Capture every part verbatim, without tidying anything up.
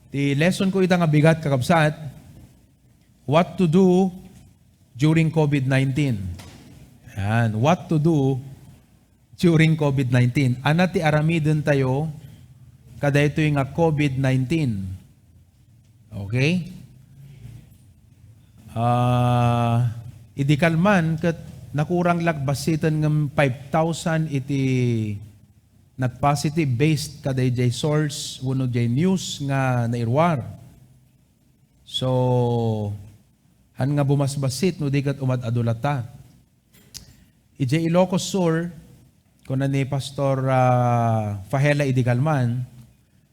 Ti lesson ko ita nga bigat, kakabsat, what to do during COVID nineteen. Yan, what to do during COVID nineteen. Ania ti aramiden tayo kadaytoy nga COVID nineteen. Okay? Ah, idi kalman ket nakurang la bassiten ngem five thousand iti nag-positive based kadayjay source wenno jay news nga nairuar. So, han nga bumasbassit no di ket umad-adu latta. Idiay Ilocos Sur, kuna ni Pastor, ah, Fajela idi kalman,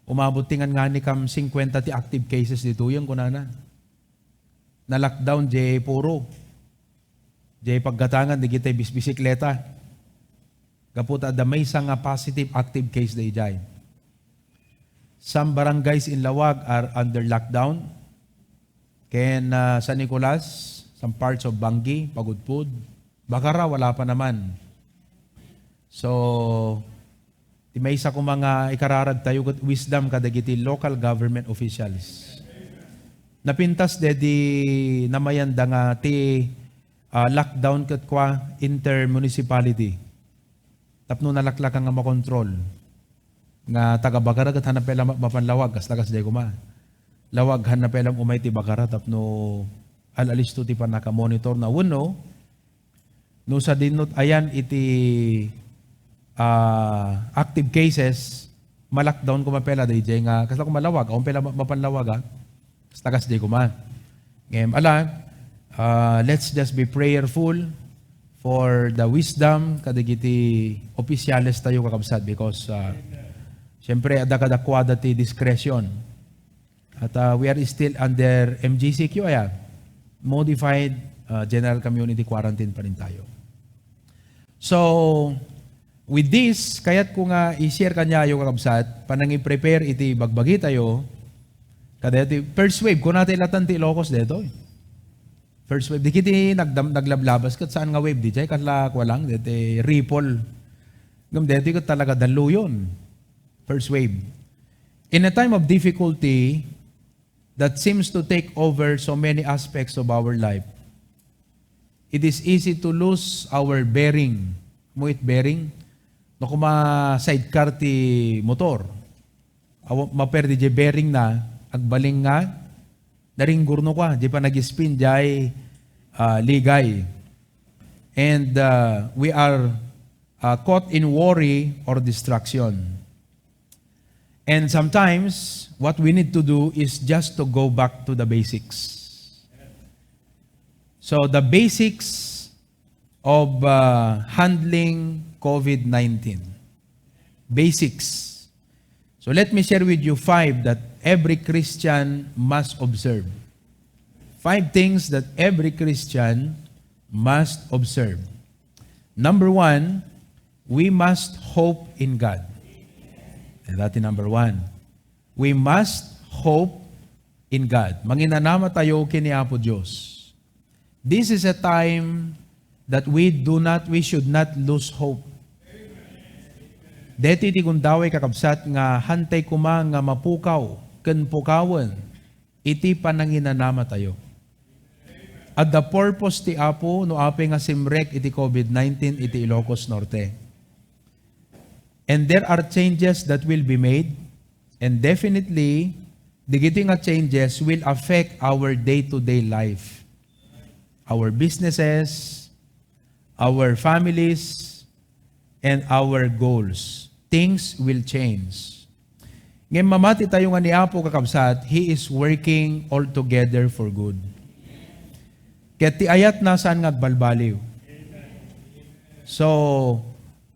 umabot ti ngan ngani kam singkuenta ti active cases ditoyen, kunana. Na-lockdown jay puro. Jay paggatangan dagiti bisbisikleta. Gapu ta adda maysa nga positive active case daydiay. Some barangays in Laoag are under lockdown. Ken, ah, San Nicolas, some parts of Bangui, Pagudpud. Bacara, wala pa naman. So, ti maysa koma nga ikararag tayo ket wisdom kadagiti local government officials. Napintas dedi namayanda nga ti, ah, lockdown ket kua intermunicipality. Tapno nalaklaka nga makontrol. Nga taga Bacara ket hanna pay la ma-, mapan Laoag, kasta kasdiay koma. Laoag, hanna pay la umay ti Bacara tapno al-alisto ti pannaka-monitor na wenno, no sadino ayan iti, ah, active cases, ma-lockdown koma pay la daydiay nga, kasta koma Laoag, awan pay la ma-, mapan Laoag, ah. Kasta kasdiay koma. Ngem, ala, ah, let's just be prayerful for the wisdom kadagiti opisyales tayo, kakabsat, because, ah, siyempre, adda kadakuada ti discretion. At, ah, we are still under M G C Q, aya, Modified, ah, General Community Quarantine pa rin tayo. So, with this, kayat ko nga i-share kaniayo, kakabsat, panangi-prepare iti bagbagi tayo. Kada iti first wave, kunata ilatan ti Ilocos daytoy. First wave, di kiti nagdam-, naglablabas ket saan nga wave, di jay, kala ko lang, deti ripple. Ngem deti ket talaga daluyon. First wave. In a time of difficulty that seems to take over so many aspects of our life, it is easy to lose our bearing. Muit bearing? No, kuma sidecar ti motor. Awa, maperdi jay bearing na, agbalin nga, naringgurno ka, di pa nag-spin jay, ah, ligay. And, ah, we are, ah, caught in worry or distraction. And sometimes, what we need to do is just to go back to the basics. So, the basics of, uh, handling COVID nineteen. Basics. So, let me share with you five that every Christian must observe. Five things that every Christian must observe. Number one, we must hope in God. Dati number one. We must hope in God. Manginanama tayo ken ni Apo Dios. This is a time that we do not, we should not lose hope. Deti ti gundaway, kakabsat, nga hantay koma nga mapukaw ken pukawen iti pananginanama tayo. Adda purpose ti Apo no apay nga simrek iti COVID nineteen iti Ilocos Norte. And there are changes that will be made, and definitely, dagiti nga changes will affect our day-to-day life, our businesses, our families, and our goals. Things will change. Ngem mamati tayo nga ni Apo, kakabsat, He is working all together for good. Ket ti ayatna saan nga agbalbaliw. So,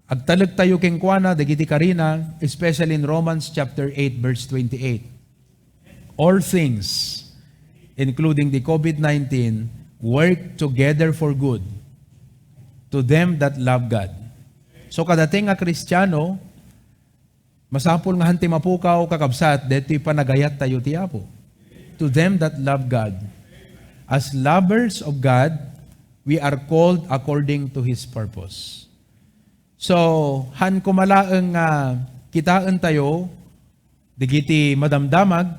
agtalek tayo kenkuana dagiti karina, especially in Romans chapter eight, verse twenty-eight. All things, including the COVID nineteen, work together for good to them that love God. So, kadati nga Kristiano, masapul nga hantay mapukaw, kakabsat, daytoy panagayat tayo ti Apo. To them that love God. As lovers of God, we are called according to His purpose. So, han koma laeng nga kitaen tayo, dagiti madamdamag,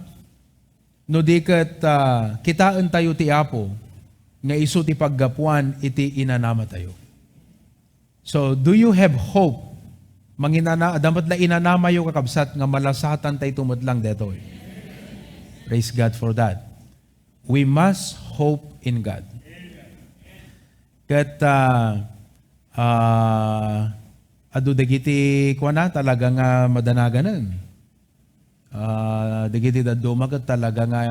No di ket, ah, kitaentayo ti Apo nga isu ti paggapuan iti inanamatayo. So, do you have hope? Manginana-, adda met la inanamayo, kakabsat, nga malasatantayto met lang detoy. Praise God for that. We must hope in God. Ket, ah, ah, adu dagiti kuana, talaga nga madanaganen. Ah, dagiti dadduma ket talaga nga,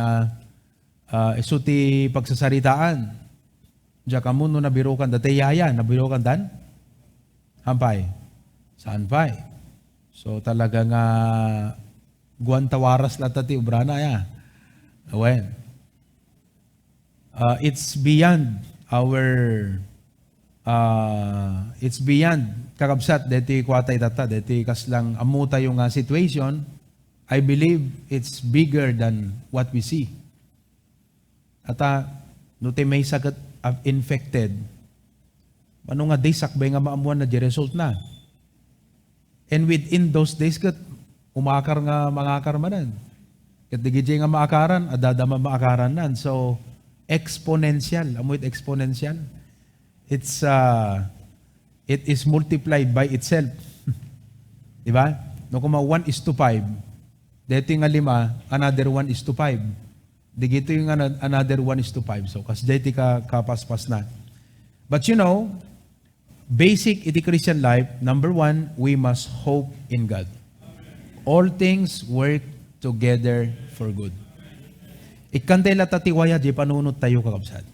ah, isu ti pagsasaritaan. Diak ammo no nabirukan data yaya, nabirukan dan? Hampay? Saan pay? So, talaga nga guanta waras lata ti obrana, ya. Awen. Ah, it's beyond our, ah, it's beyond, kakabsat, deti kuatay data, deti kaslang ammotayo nga situation. I believe it's bigger than what we see. Ata, no ti maysa ket, ah, infected, mano nga di sakbay nga maammuanna di result na. And within those days, ket umakar nga mangakar manen. Ket digidiay nga maakaran, adda man maakarannan. So, exponential. Ammo it exponential? It's, uh, it is multiplied by itself. Di ba? No, kuma one is to five. Deti nga lima, another one is to five. Digito yung ano, another one is to five. So, kas deti ka, kapaspas na. But you know, basic iti Christian life, number one, we must hope in God. All things work together for good. Ikkantay lata ti waya, di panunot tayo, kakabsat.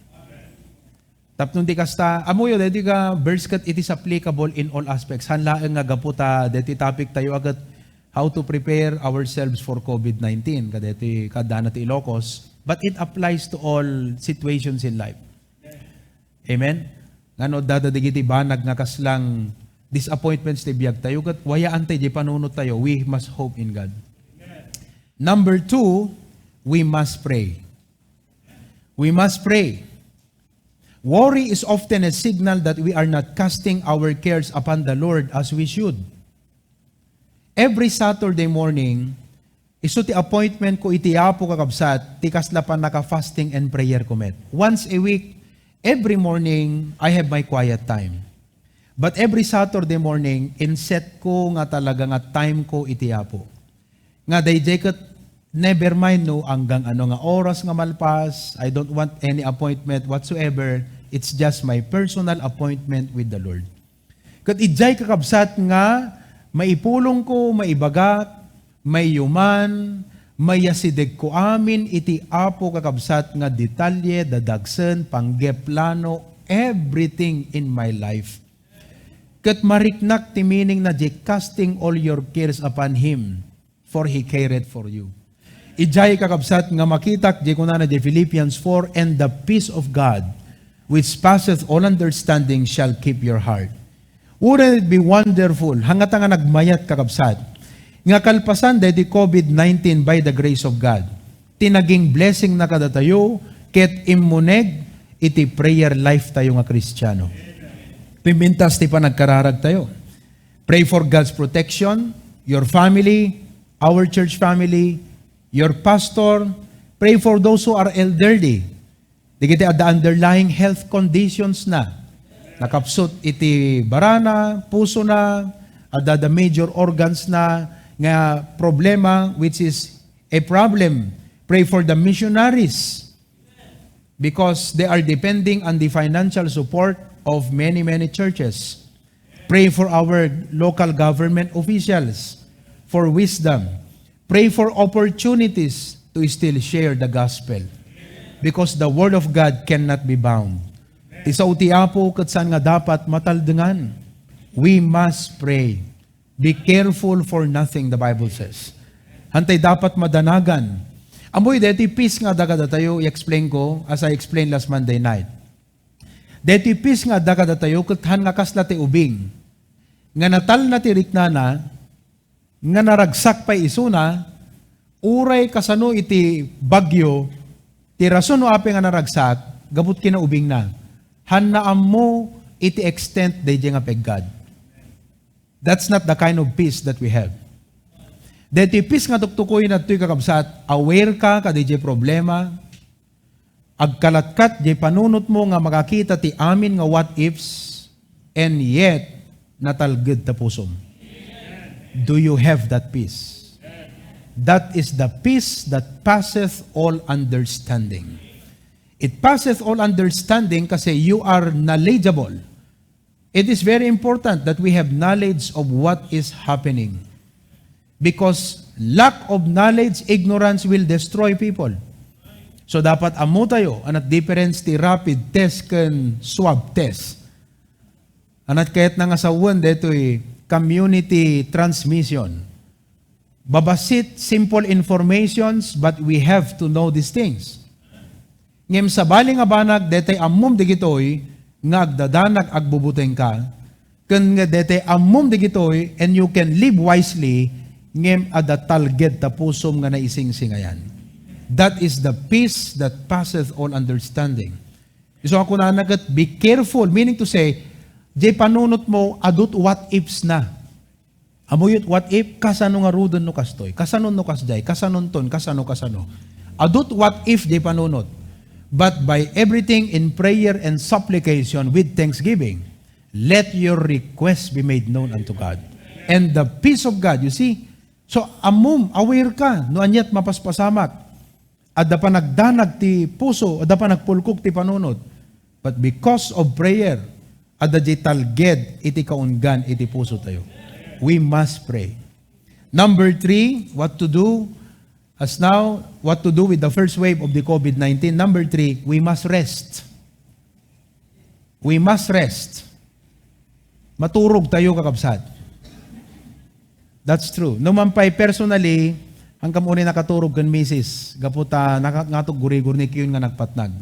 Tapno di kasta, amuyo, deti ka verse ket it is applicable in all aspects. Han laeng nga gapu ta, deti topic tayo agat how to prepare ourselves for covid nineteen. Kadeti kadana ti Ilocos. But it applies to all situations in life. Amen? Ngano dada digiti banag nga kaslang disappointments ti biag tayo, ket wayaan tayo, di panunot tayo. We must hope in God. Number two, we must pray. We must pray. Worry is often a signal that we are not casting our cares upon the Lord as we should. Every Saturday morning, isu ti appointment ko iti Apo, kakabsat, ti kasla pannaka-fasting and prayer ko met. Once a week, every morning, I have my quiet time. But every Saturday morning, inset ko nga talaga nga time ko iti Apo. Nga daydiay ket never mind no anggang ano nga oras nga malpas, I don't want any appointment whatsoever. It's just my personal appointment with the Lord. Ket idiay, kakabsat, nga maipulongko, maibagak, maiyuman, mayasidegko amin iti Apo, kakabsat, nga detalye, dadagsen, panggep, plano, everything in my life. Ket mariknak ti meaning na di casting all your cares upon Him, for He careth for you. Idiay, kakabsat, nga makitak di kunana di Philippians four, "And the peace of God, which passeth all understanding, shall keep your heart." Wouldn't it be wonderful? Hangata nga nagmayat, kakabsat, nga kalpasan daydi covid nineteen, by the grace of God, ti naging blessing na kadatayo ket immuneg iti prayer life tayo nga Kristiano. Pimintas ti panagkararag tayo. Pray for God's protection, your family, our church family, your pastor. Pray for those who are elderly. Digiti adda underlying health conditions na. Nakapsut iti barana, puso na, adda the major organs na nga problema, which is a problem. Pray for the missionaries because they are depending on the financial support of many, many churches. Pray for our local government officials for wisdom. Pray for opportunities to still share the gospel because the word of God cannot be bound. Ti sao ti Apo ket saan nga dapat mataldengan. We must pray. "Be careful for nothing," the Bible says. Hantay dapat madanagan. Ammoy, daytoy peace nga adda kadatayo, i-explain ko as I explained last Monday night. Daytoy peace nga adda kadatayo, ket han nga kasla ti ubing. Nga natalna ti riknana, nga naragsak pay isuna, uray kasano iti bagyo, ti rason no apay nga naragsak, gapu ti kinaubingna. Han naammo iti extent daydiay nga peggad. That's not the kind of peace that we have. Daytoy peace nga tuktukoy nattoy, kakabsat, aware ka kadi jay problema, agkalatkat jay panunotmo nga makakita ti amin nga what ifs, and yet natalged ta pusom. Do you have that peace? That is the peace that passeth all understanding. It passeth all understanding kasi you are knowledgeable. It is very important that we have knowledge of what is happening. Because lack of knowledge, ignorance will destroy people. So dapat ammo tayo, anat difference ti rapid test ken swab test. Anat kayat na nga sawen daytoy community transmission. Babassit simple informations, but we have to know these things. Ngem sabali nga banag, detay ammom digitoy nga agdadanag agbubuteng ka, ken nga detay ammom digitoy and you can live wisely, ngem adda talged ta pusom nga naisingsingayan. That is the peace that passeth all understanding. Isu nga kunana ket, be careful, meaning to say, jay panunotmo, adut what ifs na. Ammoyo ti what if, kasano ngaruden no kastoy? Kasano no kasdiay? Kasanonton? Kasano, kasano? Adut what if jay panunot. But by everything in prayer and supplication with thanksgiving, let your request be made known unto God. And the peace of God, you see? So, ammom, aware ka, no aniat mapaspasamak. Adda panagdanag ti puso, adda panagpulkok ti panunot. But because of prayer, adda jay talged iti kaunggan iti puso tayo. We must pray. Number three, what to do as now, what to do with the first wave of the COVID nineteen. Number three, we must rest. We must rest. Maturog tayo, kakabsat. That's true. No man pay personally, ang kam uni nakaturog ken misis, gapu ta naka-, ngatog gurigor ni Kiyon nga nagpatnag.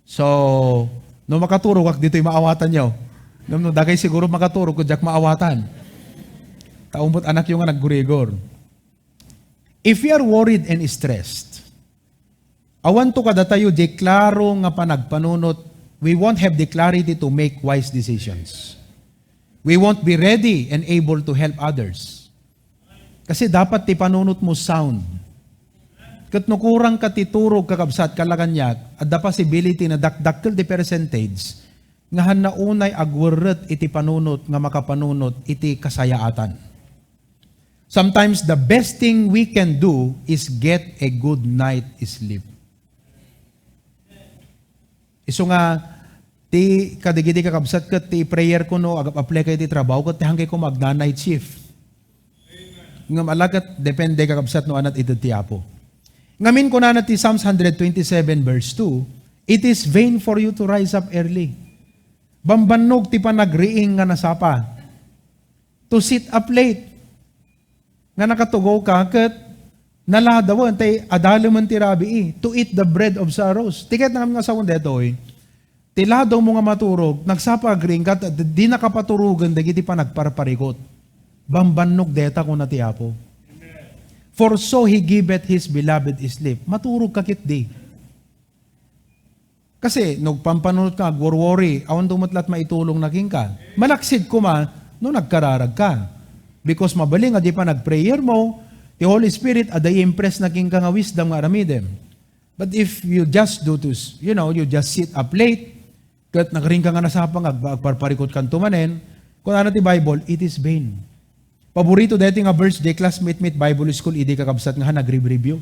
So, no makaturog ak ditoy maawatan yo. No, no, dagay siguro makaturog ko diak maawatan. Ta umot anak yo nga naggurigor. If we are worried and stressed, awan to kadatayo di klaro nga panagpanunot, we won't have the clarity to make wise decisions. We won't be ready and able to help others. Kasi dapat ti panunot mo sound. Ket no kurang ka ti turog, kakabsat, kalakanyak, adda possibility na dakdakkel ti percentage nga hanna unay agwerret iti panunot nga makapanunot iti kasayaatan. Sometimes the best thing we can do is get a good night sleep. Isu nga, ti kadagidi kakabsat ket ti prayer ko no ag-apply kayo ti trabaho ket ti hangkay ko magna night shift. Ngem ala ket depende kakabsat no anat ited ti Apo. Ngamin kunana ti Psalms one twenty-seven verse two, "It is vain for you to rise up early." Bambannog ti panagriing nga nasapa. To sit up late. Nga nakatugaw ka ket naladawen tay adalemen ti rabii, to eat the bread of sorrows. Ti ket nga sawen detoy, ti ladawmo nga maturog, nagsapa agriing ka, di nakapaturogen dagiti panagparparikot. Bambannog deta kuna ti Apo. For so he giveth his beloved sleep. Maturog ka ketdi. Kasi no pampanunot ka, agworworry, awan to met lat maitulong na kenka. Malaksid koma no nagkararag ka. Because mabalin nga di panagprayer mo, ti Holy Spirit adda i-impress na kenka nga wisdom nga aramidem. But if you just do to, s-, you know, you just sit up late, ket nagriing ka nga nasapa nga ag-, agparparikot kanto manen, kunana ti Bible, it is vain. Paborito daytoy nga verse, jay classmate mi iti Bible school, idi kakabsat nga nag-review.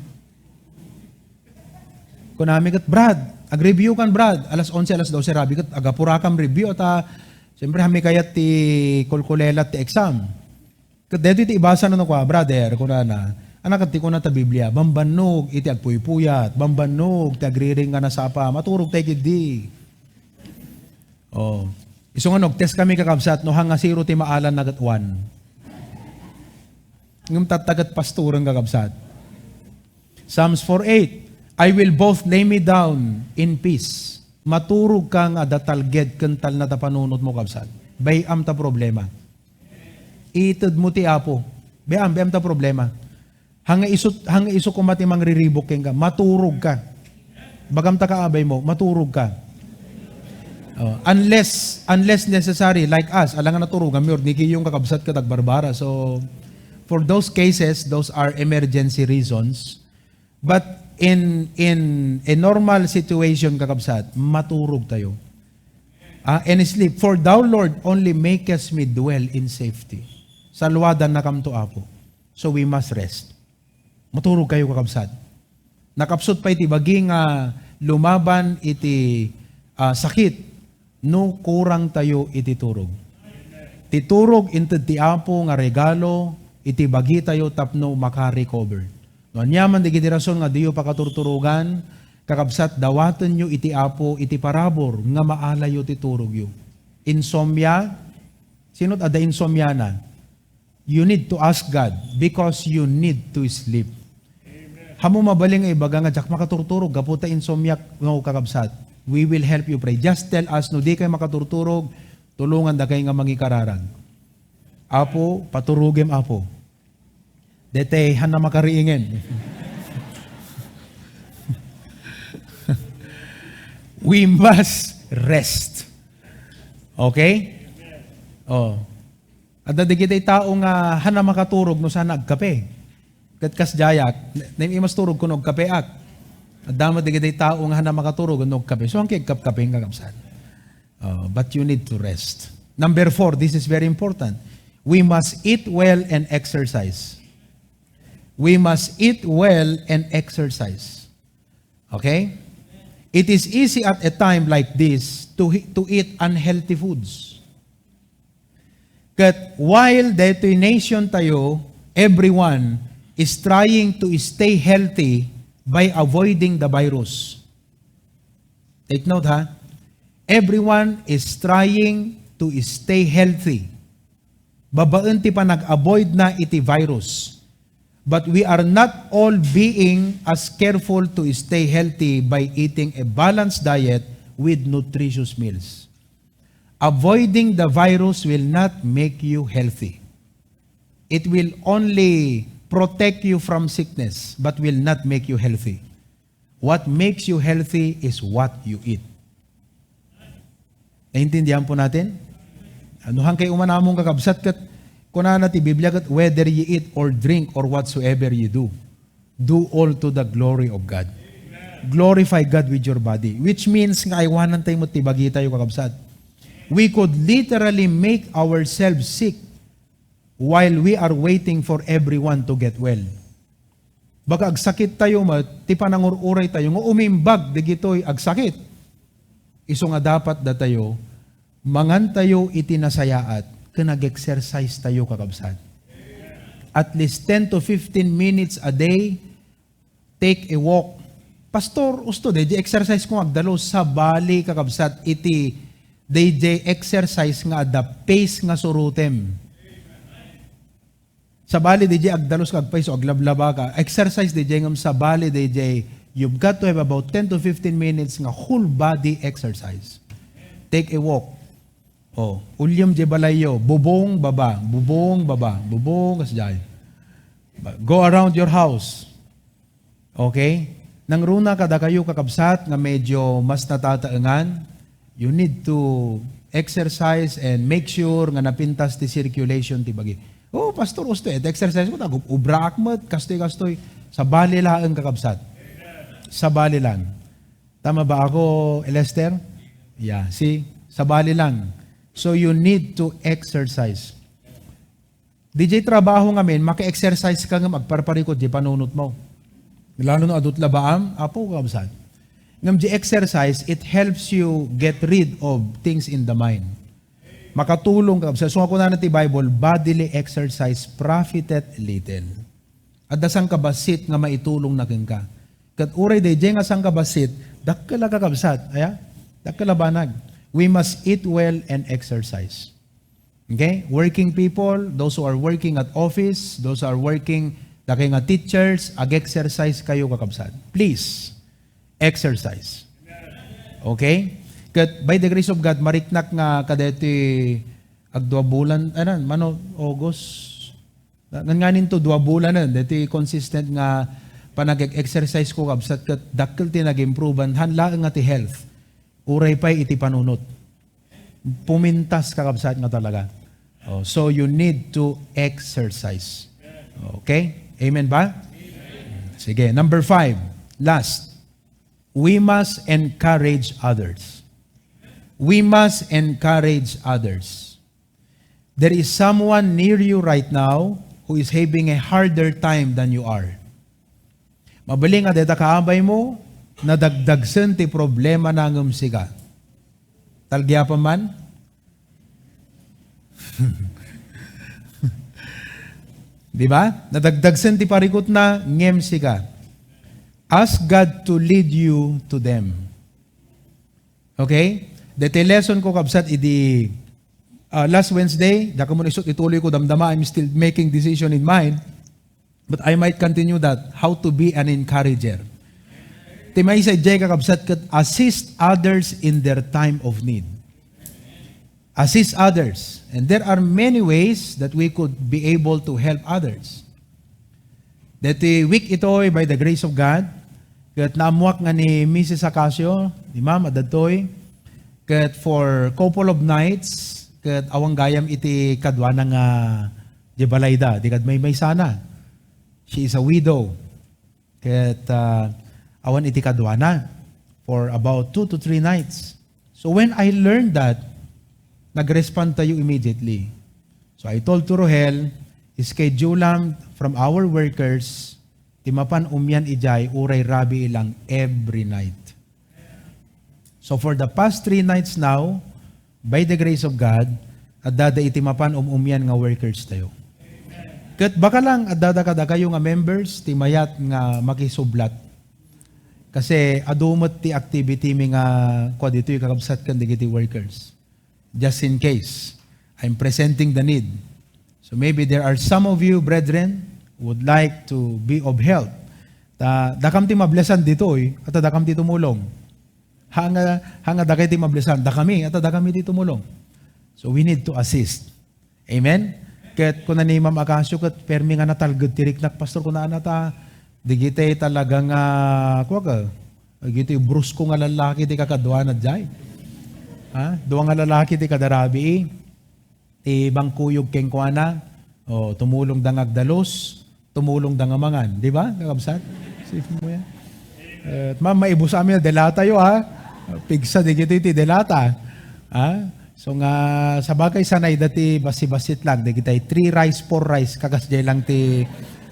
Kunami ket, "Brad, ag-review kan, Brad." Alas onse, alas dose, rabii ket, "Agapura kan review, ta siyempre, hami kayat ti kulkulelat ti exam." Ket daytoy ti ibasa na nakua, "Brother," kunana, "anak, ti kuna ta Biblia, bambannog iti agpuypuyat, bambannog ti agriring nga nasapa, maturog tay ketdi." Oh. Isu nga no, test kami kakabsat, no hanga zero ti maalan na ket one. Ngem tatta ket pastoren kakabsat. Psalms four eight, "I will both lay me down in peace." Maturog ka nga adda talged ken talna ta panunot mo, kabsat. Bay-am ta problema. Ited mo ti Apo. Bay-am, bay-am ta problema. Hanga isu, hanga isu koma ti mangriribuk kenka. Maturog ka. Bagam ta kaabay mo, maturog ka. Oh, unless, unless necessary, like us, alangan naturogan mi, or ni Kiyong kakabsat ket agbarbara. So, For those cases, those are emergency reasons. But in, in a normal situation, kakabsat, maturog tayo. Ah, and sleep. "For thou, Lord, only makest me dwell in safety." Salwadannakamto, Apo. So we must rest. Maturog kayo, kakabsat. Nakapsut pay ti bagi nga lumaban iti, ah, sakit no kurang tayo iti turog. Ti turog inted ti Apo nga regalo iti bagitayo tapno makarecover. No aniaman dagiti rason nga diyo pakaturturogan, kakabsat, dawatenyo iti Apo iti parabur nga maalayo ti turogyo. Insomnia? Sino adda insomnia na? You need to ask God because you need to sleep. Amen. Haanmo mabalin nga ibaga nga, "Diak makaturturog gapu ta insomniak." No, kakabsat. We will help you pray. Just tell us no dikay makaturturog, tulongandakay nga mangikararag. "Apo, paturogem, Apo." Daytoy, haanna makariingen. We must rest. Okay? Oh. Adda dagiti tao nga haanna makaturog no saanna agkape. Ket kasdiay, ne-, ne-, imas turogko no agkapeak. Adda met dagiti tao nga haanna makaturog no agkape. So, haanka agkapkape, kakabsat. Uh, but you need to rest. Number four, this is very important. We must eat well and exercise. We must eat well and exercise. Okay? It is easy at a time like this to, to eat unhealthy foods. Ket while daytoy nation tayo, everyone is trying to stay healthy by avoiding the virus. Take note, ha? Everyone is trying to stay healthy babaen ti panag-avoid na iti virus. But we are not all being as careful to stay healthy by eating a balanced diet with nutritious meals. Avoiding the virus will not make you healthy. It will only protect you from sickness, but will not make you healthy. What makes you healthy is what you eat. Naintindihan po natin? Ano, haankayo umanamong, kakabsat, ket kunana ti Biblia ket, "Whether ye eat or drink or whatsoever ye do, do all to the glory of God." Glorify God with your body, which means nga aywanantayo met ti bagitayo, kakabsat. We could literally make ourselves sick while we are waiting for everyone to get well. Baga agsakit tayo met, ti panangur-uray tayo nga umimbag dagitoy agsakit. Isu nga dapat datayo, mangan tayo iti nasayaat, ken ag-exercise tayo, kakabsat. At least ten to fifteen minutes a day, take a walk. "Pastor, usto, daydi exercise ko nga agdalus." Sabali, kakabsat, iti daydi exercise nga adda pace nga surotem. Sabali daydi agdalus ka, agpayso, aglablaba ka. Exercise daydi ngem sabali daydi, you've got to have about ten to fifteen minutes nga whole body exercise. Take a walk. Oh, ulyem di balayyo, bubong, baba, bubong, baba, bubong, kasdiay. Go around your house. Okay? Nangruna kadakayo, kakabsat, nga medyo mas natataengan, you need to exercise and make sure nga napintas ti circulation ti bagi. "Oh, pastor, usto, et exercise ko, ta ag-ubraak met, kastoy, kastoy." Sabali laeng, kakabsat. Sabali lang. Tama ba ako, Lester? Yeah, see? Sabali lang. So you need to exercise. Didiay trabaho ngamin, maka-exercise ka ngem agparparikut diay panunotmo. Lalo no adu ti labaam, apo, kabsat. Ngem diay exercise, it helps you get rid of things in the mind. Makatulong ka, kabsat. So, nga kunana ti Bible, "Bodily exercise profiteth little." Adda sangkabassit nga maitulongna kenka. Ket uray daydiay nga sangkabassit, dakkel a kakabsat, aya? Dakkel a banag. We must eat well and exercise. Okay? Working people, those who are working at office, those who are working, dakay nga teachers, ag-exercise kayo, kakabsat. Please, exercise. Okay? Ket by the grace of God, mariknak nga kadeti agdua bulan, anan, mano, August, ngan nganin to, dua bulanen, deti consistent nga panag-exercise ko, kabsat, ket dakkel ti nag-improvean, han laeng nga ti health. Uray pay iti panunot. Pumintas, kakabsat, nga talaga. Oh, so you need to exercise. Okay? Amen ba? Sige, number five. Last. We must encourage others. We must encourage others. There is someone near you right now who is having a harder time than you are. Mabalin nga dayta kaabay mo, nadagdagsen ti problema na ngem sika. Talgia pa man? Di ba? Nadagdagsen ti parikutna, ngem sika. Ask God to lead you to them. Okay? Daytoy lesson ko, kabsat, idi, ah, last Wednesday, da kamo isut ituloy ko, damdama, I'm still making decision in mind. But I might continue that, how to be an encourager. Ti maysa idiay, kakabsat, ket assist others in their time of need. Assist others. And there are many ways that we could be able to help others. Daytoy week itoy, by the grace of God, ket naammuak nga ni Missus Acacio, ni Ma'am, adda ditoy, ket for couple of nights, ket awan gayam iti kaduana nga di balayda, di kad maymaysana. She is a widow. Ket, ah, awan iti kaduana for about two to three nights. So when I learned that, nag-respond tayo immediately. So I told to Rohel, "Scheduleam from our workers ti mapan umian idiay uray rabii lang every night." So for the past three nights now, by the grace of God, addada iti mapan um-umian nga workers tayo. Ket baka lang addada kadakayo nga members ti mayat nga makisublat. Kasi adu met ti activity mi nga kua ditoy, kakabsat, ken dagiti workers. Just in case, I'm presenting the need. So maybe there are some of you, brethren, would like to be of help. Ta, dakam ti mablesan ditoy, at dakam ti tumulong. Hanga, hanga dakay ti mablesan, dakami, at dakami ti tumulong. So we need to assist. Amen? Ket kuna ni Ma'am Acacio, ket permi nga natalged ti riknak, "Pastor," kuna, "anata, digitay talaga nga, kuwaka, digitay brusko nga lalaki ti kakaduana jay." Ha? Dua nga lalaki ti kadarabii. Ti bangkuyog kenkuana, o, tumulong da nga agdalus, tumulong da nga mangan. Di ba, kakabsat? Isipem mo yan. Eh, ma'am, maibus amin a delata yo, ha? Pigsa, digitoy ti delata. Ha? So nga, sabagay, sanay da ti bassit-bassit lang. Digitay three rice, four rice, kakas jay lang ti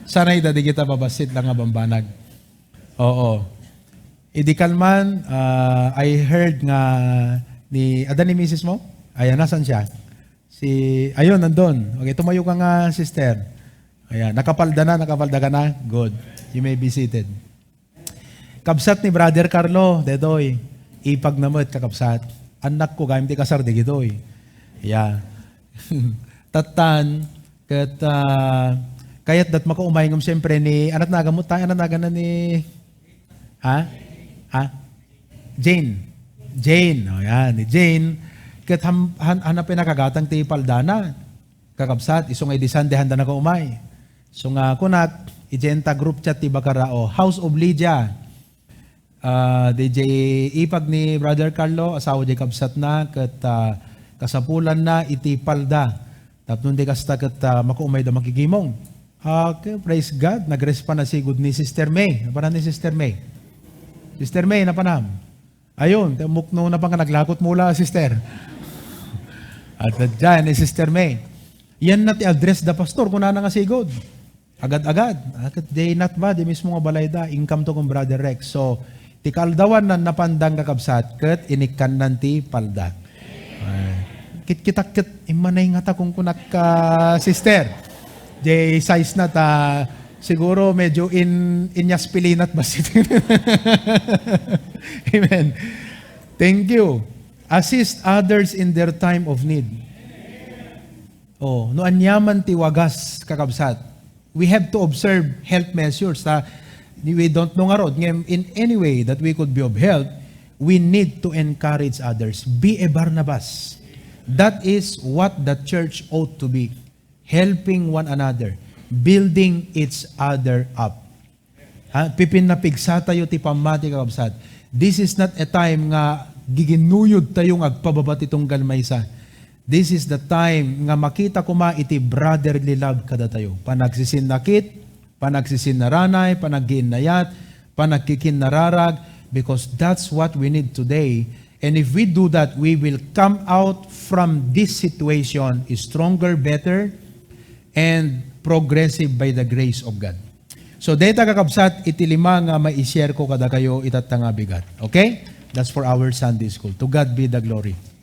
sanay da digita babassit lang nga bambanag. Oo. Idi kalman, ah, I heard nga ni, ada ni misis mo? Ayan, nasan siya? Si, ayun, nandun. Okay, tumayo ka nga, sister. Ayan, nakapalda na, nakapalda ka na? Good. You may be seated. Kabsat ni Brother Carlo, detoy, ipag na met, kakabsat. Anak ko, gayam ti kasar, digitoy. Yeah. Tattan, ket, ah, kayat dat makaumay ngem siyempre ni, anat nagamot tayo, anat nagana ni, ha? Ha? Jane. Jane, o yan, ni Jane. Ket ham-, han-, hanap pinakagatang ti paldana. Kakabsat, isu nga idi Sunday, handa na kaumay. So nga kunak, ijenta group chat ti bakara, o, House of Lydia. Ah, D J ipag ni Brother Carlo, asawa di kabsatna, ket, ah, kasapulanna iti palda. Tapno di kasta ket, ah, makaumayda makigimong. Okay, praise God. Nag-respond na sigud ni Sister May. Napanan ni Sister May? Sister May, napanam? Ayun, ti mukno na pa nga naglakot mula, sister. At dyan ni Sister May. Yan na ti address da pastor, kunana nga sigud. Agad-agad. Ah, ket day not ba, di mismo nga balay da, income to kung Brother Rex. So, ti kaaldawan nan napandang kakabsat, ket inikkan nan ti palda. Ah, kit-, kitak ket immanay nga ta kung kunak ka, sister. Jay size na ta, siguro medyo in, inyas pilinat basit. Amen. Thank you. Assist others in their time of need. Oh, no aniaman ti wagas, kakabsat. We have to observe health measures. Ta, we don't know nga rod. Ngem, in any way that we could be of help, we need to encourage others. Be a Barnabas. That is what the church ought to be. Helping one another. Building each other up. Ha? Pipinapigsa tayo ti pammati, kakabsat. This is not a time nga giginuyod tayo nga agpababa ti tunggal maysa. This is the time nga makita koma iti brotherly love kadatayo. Panagsisinnakit, panagsisinaranay, panaggiinnayat, panagkikinnararag, because that's what we need today. And if we do that, we will come out from this situation stronger, better, and progressive by the grace of God. So, dayta, kakabsat, iti lima nga mai-share ko kadakayo itatta nga bigat. Okay? That's for our Sunday school. To God be the glory.